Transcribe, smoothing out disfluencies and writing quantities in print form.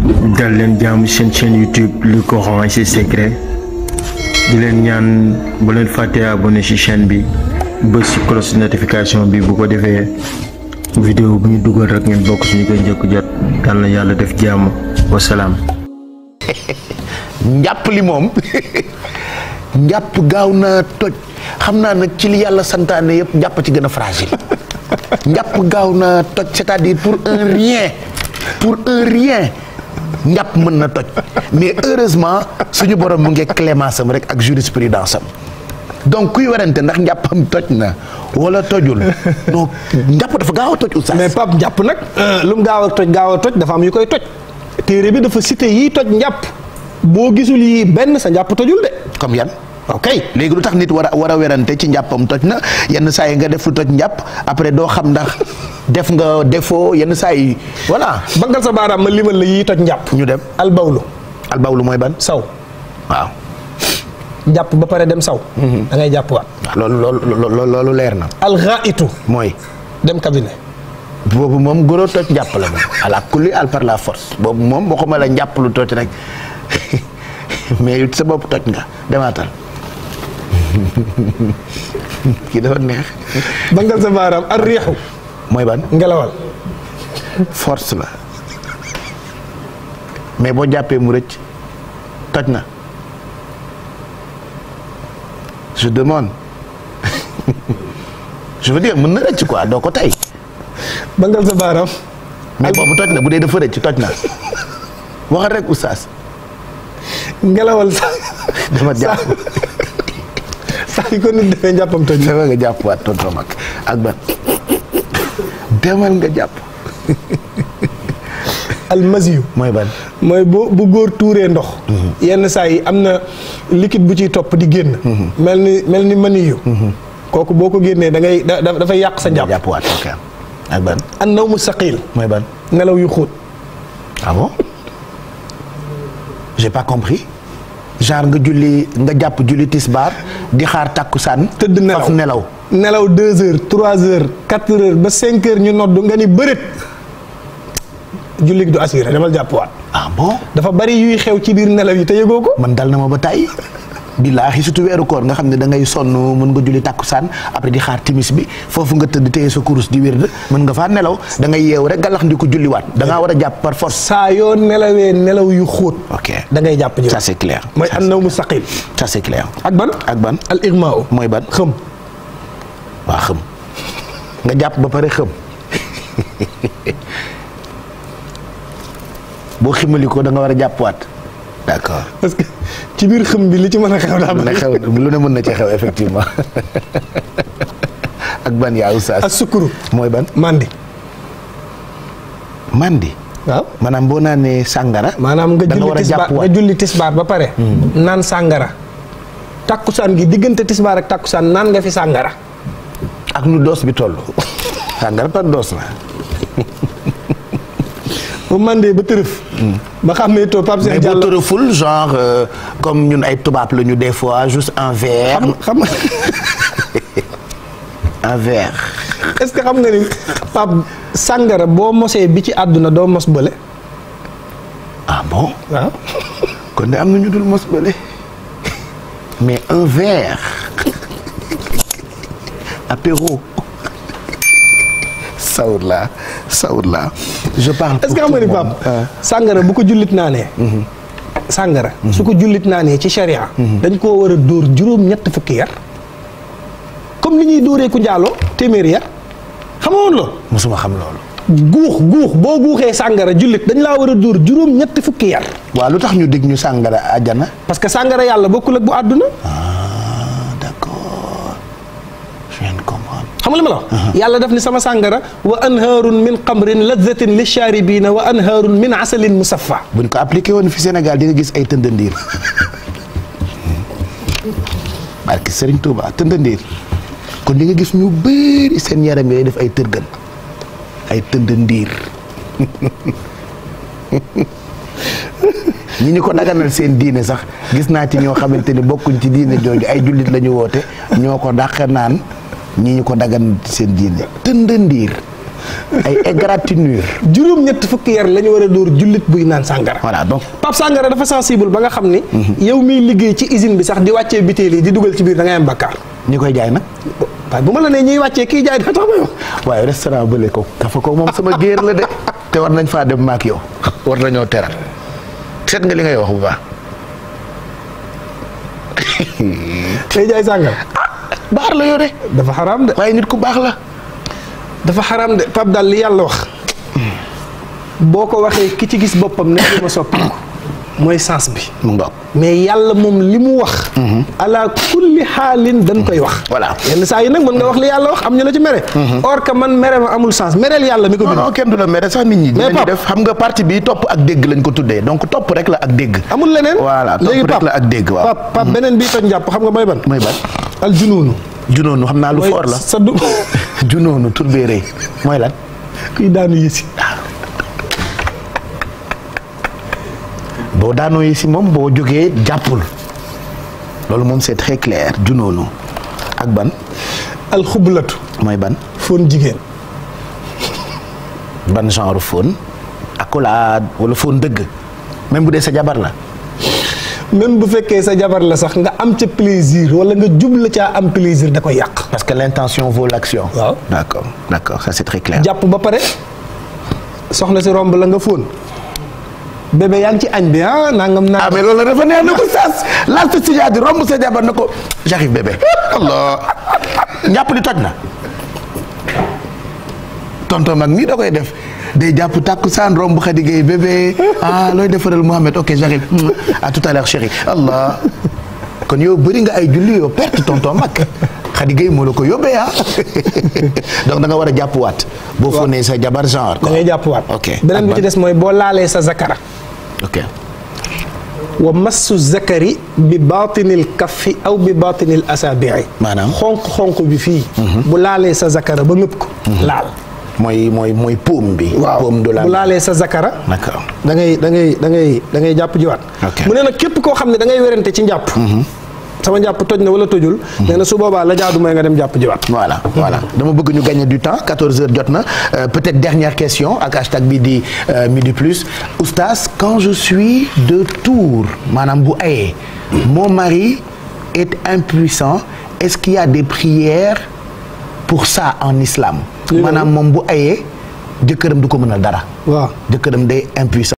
dal leen jaamu seen chaîne YouTube Le Coran et ses secrets di leen ñaan bu leen fàtte abonné ci chaîne bi bës ci cloche notification bi bu ko defee vidéo bu ñu dugal rek ngeen bokk suñu koy njëkk jot yal na yàlla def jàmm wasalaam. njàpp li moom njàpp gaaw na toj xam naa nag ci li yàlla santaane yëpp njàpp ci gën a fragile njàpp gaaw na toj c'est-à-dire pour un rien njàpp mën na toj mais heureusement suñu borom mu ngi clémence am rek ak jurisprudence am donc kuy werante ndax njàppam toj na wala tojul donc njàpp dafa gaaw a toj oustaz. mais Pape njàpp nag lu mu gaaw a toj dafa am yu koy toj téere bi dafa cité yiy toj njàpp boo gisul yi benn sa njàpp tojul de. comme yan. ok léegi lu tax nit war a werante ci njàppam toj na yenn saa yi nga def lu toj njàpp après doo xam ndax def nga defoo yenn saa yi voilà. bangal sa baaraam ma limal la yiy toj njàpp. ñu dem albawlu mooy ban. saw waaw. jàpp ba pare dem saw. da ngay jàpp waat. loolu leer na. alxaitu mooy. dem cabinet. boobu moom goro toj njàpp la moom ala kulli al par la force boobu moom waxuma la njàpp lu toj rek mais sa bopp toj nga demaatal. kii dafa neex. bangal sa baaraam ar riixu mooy ban. ngelawal. force la mais boo jàppee mu rëcc toj na je demande je veux dire mën na rëcc quoi doo ko tey. bangal sa baaraam. mais boobu toj na bu dee dafa rëcc toj na waxal rek oustaz. ngelawal sa. dama jàpp. saa yi ko nit defee njàppam toj. demal nga jàpp waat tonton mag ak ban demal nga jàpp. almasiyu mooy ban. mooy bu góor tuuree ndox. yenn saa yi am na liquide bu ciy topp di génn. mel ni maniyu. kooku boo ko génnee da ngay dafay yàq sa njàpp. jàpp waat ok ak ban. an nawmu saqil. mooy ban. nelaw yu xóot. ah bon j'ai pas compris. genre nga jàpp julli tisbaar di xaar takkusaan. tëdd nelaw nelaw 2 heures 3 heures 4 heures ba 5 heures ñu nodd nga ni bërët julli du assuré demal jàpp waat. ah bon dafa bari yuy xew ci biir nelaw yi te yëgoo ko. man dal na ma ba tàyyi billaahi surtout weeru koor nga xam ne da ngay sonn mën nga julli takkusaan après di xaar timis bi foofu nga tëdd téye sa kurus di wér mën nga faa nelaw da ngay yeew rek galax ndi ko julliwaat da ngaa war a jàpp par force. saa yoo nelawee nelaw yu xóot. ok da ngay jàpp ça c'est clair. mooy an nawmu saqil. ça c'est clair. ak ban al igmaa mooy ban. xëm. waa xëm nga jàpp ba pare xëm boo ximali ko da nga war a jàppwaat. d'accord parce que ci biir xëm bi li ci mën a xew daa mën a xew lu ne mën na ci xew effectivement ak ban yaa oustaz. ak sukuru mooy ban. mandi. waaw maanaam boo naanee sàngara. maanaam nga julli tisbaar ba pare. naan sàngara. takkusaan gi diggante tisbaar ak takkusaan naan nga fi sàngara. ak nu doos bi toll. sàngara par doos la. bu mandee ba tërëf. ba xam ne too Pape Cheikh Diallo mais bu tërëful genre comme ñun ay tubaab la ñu des fois juste un verre. xam un verre. est-ce que xam nga ni Pape sàngara boo mosee bi ci àdduna doo mos bële. ah bon. waaw. kon de am na ñu dul mos bële. mais un verre. apéro. sawut la je parle. est-ce que xam nga ni Pape sàngara bu ko jullit naanee. sàngara su ko jullit naanee ci sharia. dañ koo war a dóor juróom-ñett fukki yar. comme li ñuy dóoree ku njaaloo téeméeri yar xam nga woon loolu. mosuma xam loolu. guux boo guuxee sàngara jullit dañ laa war a dóor juróom-ñett fukki yar. waaw lu tax ñu dig ñu sàngara àjjana. parce que sàngara yàlla bokkul ak bu àdduna. xam nga li ma la wax. yàlla daf ni sama sàngara wa anhaarun min xamrin lazzatin lishaaribiina wa anhaarun min asalin musaffa. buñ ko appliqué woon fi Sénégal di nga gis ay tëndandiir barke Serigne Touba tëndandiir kon di nga gis ñu bëri seen yaram yi def ay tërgën ay tëndandiir ñi ñu ko daganal seen diine sax gis naa ci ñoo xamante ni bokkuñ ci diine jooju ay jullit la ñu woote ñoo ko dàq naan ñi ñu ko dagan seen diine tëndandiir ay égratignure. juróom-ñett fukki yar la ñu war a dóor jullit buy naan sàngara. voilà donc Pape Sangara dafa sensible ba nga xam ni. yow miy liggéey ci usine bi sax di wàccee butéel yi di dugal ci biir da ngay am bakkaar. ñi koy jaay nag. waaye bu ma la nee ñuy wàccee kii jaay dafa tax ma yow. waaye restaurant bële ko kafa ko moom sama géer la de. te war nañ faa dem maak yow war nañoo teral seet nga li ngay wax bu baax. tey jaay sàngara. baax la yore. dafa xaraam de. waaye nit ku baax la. dafa xaraam de Pape daal li yàlla wax boo ko waxee ki ci gis boppam ne li ma soppiku mooy sens bi. mu ngoog mais yàlla moom li mu wax. ala kulli xaalin dañ koy wax. voilà yenn saa yi nag mën nga wax li yàlla wax am ñu la ci mere. or que man mere ma amul sens mereel yàlla mi ko bind. non kenn du la mere sax nit ñi. mais dinañu def xam nga parti bi topp ak dégg lañ ko tuddee donc topp rek la ak dégg. amul leneen. voilà topp rek la ak dégg waaw. Pape beneen bii toj njàpp xam nga mooy ban. mooy ban. al junoonu. junoonu xam naa lu fort la. sa du. junoonu tur bee rëy mooy lan. kuy daanu yësi. boo daanoo yi si moom boo jógee jàppul loolu moom c'est très clair junoonu ak ban. alxublatu. mooy ban. fóon jigéen. ban genre fóon. accolade wala fóon dëgg même bu dee sa jabar la. même bu fekkee sa jabar la sax nga am ca plaisir wala nga jubla caa am plaisir da koy yàq. parce que l'intention vaut l'action. waaw d'accord ça c'est très clair. jàpp ba pare soxna si romb la nga fóon. bébé yaa ngi ci añ bi ah nangam naa. ah mais loolu dafa neex na ko saas laal sa sijaadi romb sa jabar na ko j'arrive bébé. Allah njàpp li toj na. tonton mag mii da koy def day jàpp tàkkusaan romb Khady Gueye bébé ah looy defaral Mohamed ok j'arrive à tout à l'heure chérie Allah kon yow bëri nga ay julli yow perte tonton mag Khady Gueye moo la ko yóbbee ah donc da nga war a jàppuwaat. boo fóonee sa jabar genre. da ngay jàppuwaat. ok beneen bi ci des mooy boo laalee sa zakara. ok. wa massu zakari bi baatinil kaffi aw bi baatinil asaabii. maanaam xonq bi fii. bu laalee sa zakara ba ngëpp ko. laal. mooy paume bi. waaw paume de la bu laalee sa zakara. d'accord da ngay jàpp jiwaat. ok mu ne nag képp koo xam ne da ngay werante ci njàpp. sama njàpp toj na wala tojul. nee na su boobaa la jaadu mooy nga dem jàpp jiwaat. voilà dama bëgg ñu gagner du temps 14h jot na peut-être dernière question ak hashtag bi di Midi Plus oustaz quand je suis de tour maanaam bu ayee mon mari est impuissant est-ce qu'il y a des prières pour ça en islam. maanaam moom bu ayee jëkkëram du ko mënal dara. waaw jëkkëram day impuissant.